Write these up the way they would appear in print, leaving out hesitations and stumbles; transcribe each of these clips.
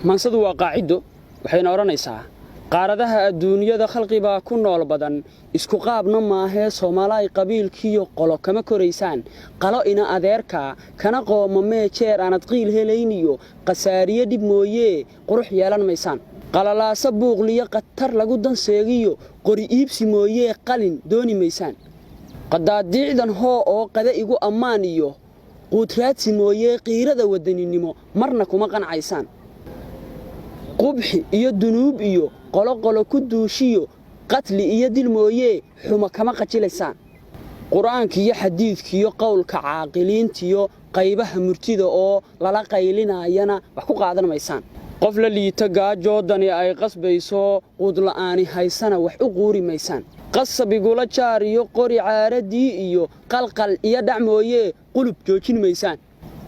Maansadu waa qaacido, waxayna odhanaysaa: qaaradaha adduunyada khalqibaa ku nool badan, isku qaabna maahee. Soomaalaay, qabiilkiyo qolo kama koraysaan. Qalo ina adeerkaa kana qoomamee jeer aanad qiil helayniyo khasaariye dhib mooyee qurux yeelan maysaan. Qalalaaso buuqliyo khatar lagu danseegiyo qori iibsi mooyee qalin dooni maysaan. Qadaadiicdan hoo oo qada igu ammaan iyo quudraadsi mooyee qiirada wadaninimo marna kuma qancaysaan. Qubxi iyo dunuub iyo qoloqolo ku duushiyo qatli iyo dil mooyee xumo kama qajilaysaan. Qur-aankiiyo xadiidkiyo qowlka caaqiliintiyo qaybaha murtida oo lala qaylinayana wax ku qaadan maysaan. Qof la liita gaajoodani ay qasbayso, quudla'aani haysana wax u quuri maysaan. Qasab igula jaar iyo qori caaraddii iyo qalqal iyo dhac mooyee qulub joojin maysaan.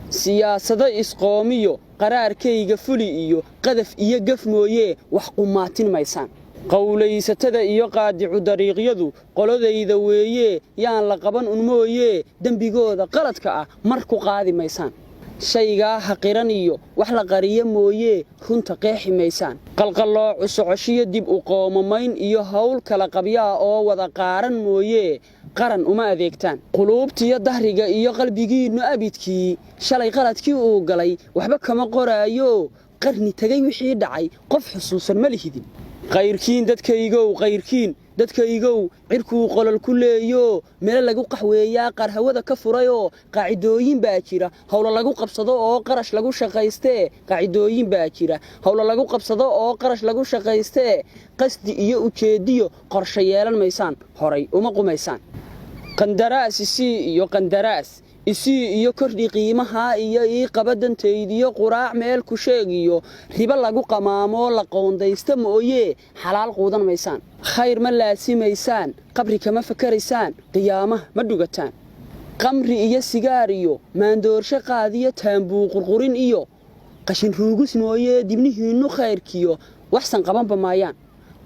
Siyaasado isqoomiyo qaraarkayga fuli iyo qadaf iyo gaf mooyee wax qumaatin maysaan. Qowlaysatada iyo qaadicu dariiqyadu qoladayda weeyee, yaan la qaban un mooyee dembigooda qaladka ah mar ku qaadi maysaan. Shaygaa haqiran iyo wax la qariyo mooyee runta qeexi maysaan. Qalqalloocu socoshiyo dib u qoomamayn iyo hawl kala qabyaa oo wada qaaran mooyee qaran uma adeegtaan. Quluubtiyo dahriga iyo qalbigiinnu abidkii shalay qaladkii uu galay waxba kama qoraayo. Qarni tegay wixii dhacay qof xusuusan ma lihidin. Qayrkiin dadkaygow, qayrkiin dadkaygow, cirkuu qolol ku leeyo meelo lagu qaxweeyaa qaar hawada ka furayoo qaacidooyin baa jira howlo lagu qabsado oo qarash lagu shaqaystee. Qaacidooyin baa jira howlo lagu qabsado oo qarash lagu shaqaystee. Qasdi iyo ujeediyo qorshe yeelan maysaan, horay uma qumaysaan. Qandaraas isii iyo qandaraas isii iyo kordhi qiimaha iyo ii qaba dantaydiyo quraac meel ku sheeg iyo ribo lagu qamaamoo la qoondaysta mooyee xalaal quudan maysaan. Khayr ma laasimaysaan, qabri kama fakaraysaan, qiyaamaha ma dhugataan. Qamri iyo sigaar iyo maandoorsho qaadiyo taambuu qurqurin iyo qashin ruugus mooyee dibnihiinnu khayrkiyo waxsan qabanba maayaan.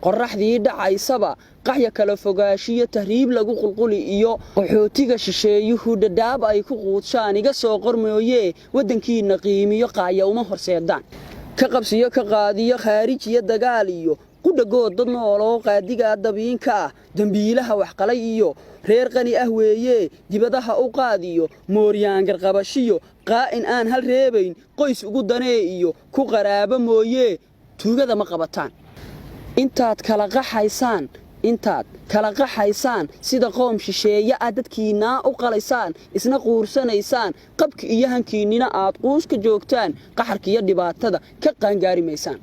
Qorraxdii dhacaysaba qaxya kala fogaashiyo tahriib lagu qulquli iyo qaxootiga shisheeyuhu dhadhaab ay ku quudshaan iga soo qor mooyee waddankiinna qiimiyo qaaya uma horseedaan. Ka qabsiyo ka qaadiyo khaarijiyo dagaal iyo qudhagood dad nooloo qaadigaa dabiinka ah, dembiilaha waxqalay iyo reer qani ah weeye dibadaha u qaadiyo mooryaangarqabashiyo qaa'in aan hal reebayn qoys ugu danee iyo ku qaraabo mooyee tuugada ma qabataan. Intaad kala qaxaysaan, intaad kala qaxaysaan sida qoom shisheeye ah dadkiinnaa u qalaysaan, isna quursanaysaan, qabki iyo hankiinnina aad quus ka joogtaan, qaxarka iyo dhibaatada ka qaangaari maysaan.